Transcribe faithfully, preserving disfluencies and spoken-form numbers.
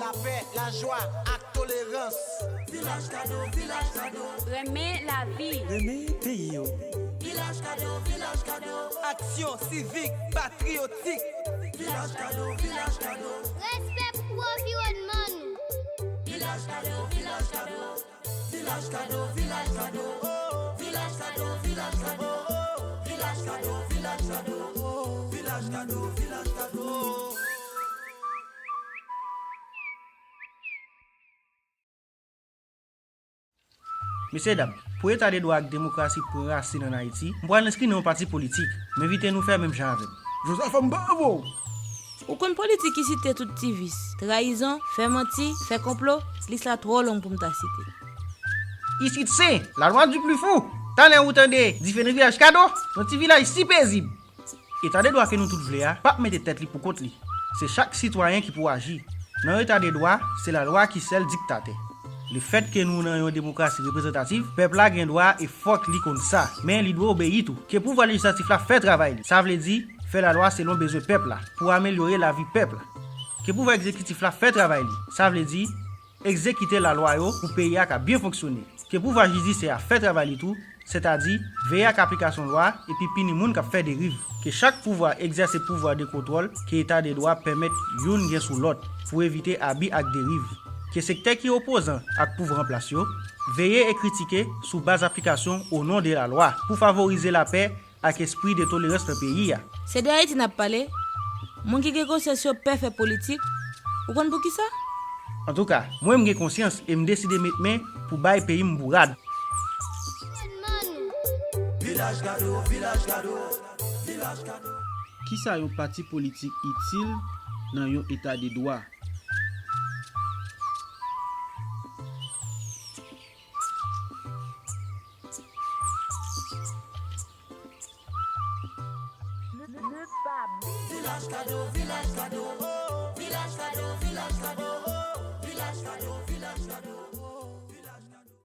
Lapè, lajwa ak tolerans. Vilaj Kado, Vilaj Kado. Renmen lavi. Renmen peyi w. Vilaj Kado, Vilaj Kado. Aksyon sivik, patriyotik. Vilaj Kado, Vilaj Kado. Respè pou anviwònman nou. Vilaj Kado, Vilaj Kado. Vilaj Kado, Vilaj Kado. Vilaj Kado, Vilaj Kado. Vilaj Kado, Vilaj Kado. Vilaj Kado, Vilaj Kado. Mesye dam, pou eta de dwa ak demokrasi pran rasin ann Ayiti, m pral enskri nan yon pati politik. M envite nou fè menm jan avè m. Joseph, m pa avè w! Ou konn politik isit se tout ti vis, trayizon, fè manti, fè konplo, lis la twò long pou m ta site. Isit se la loi du plus fou. Talè ou tande dife nan Vilaj Kado, yon ti vilaj si pezib. Eta de dwa ke nou tout vle a p ap mete tèt li pou kont li. Se chak sitwayen ki pou aji. Nan yon eta de dwa, se lalwa ki sèl diktatè. Lefètke nou nan yon demokrasi reprezantatif, pèp la gen dwa e fòk li konn sa. Men li dwe obeyi tou. Ke pouvwa lejislatif la fè travay li. Sa vle di, fè lalwa selon bezwen pèp la, pou amelyore lavi pèp la. Ke pouvwa egzekitif la fè travay li. Sa vle di, egzekite lalwa yo pou peyi a ka byen fonksyone. Ke pouvwa jidisyè a fè travay li tou, sètadi veye ak aplikasyon lwa epi pini moun k ap fè deriv. Ke chak pouvwa egzèse pouvwa de kontwòl ke eta de dwa pèmèt youn gen sou lòt pou evite abi ak deriv. Ke sektè ki opozan ak pouvwa an plas yo veye e kritike sou baz aplikasyon o non de lalwa pou favorize lapè ak espri de tolerans nan peyi a. Se de Ayiti n ap pale. Moun ki gen konsyans yo pè fè politik. Ou konn poukisa? Antouka, mwen m gen konsyans e m deside met men pou bay peyi m bourad. Vilaj Kado, Vilaj Kado, Vilaj Kado. Kisa yon pati politik itil nan yon eta de dwa? Vilaj Kado, Vilaj Kado.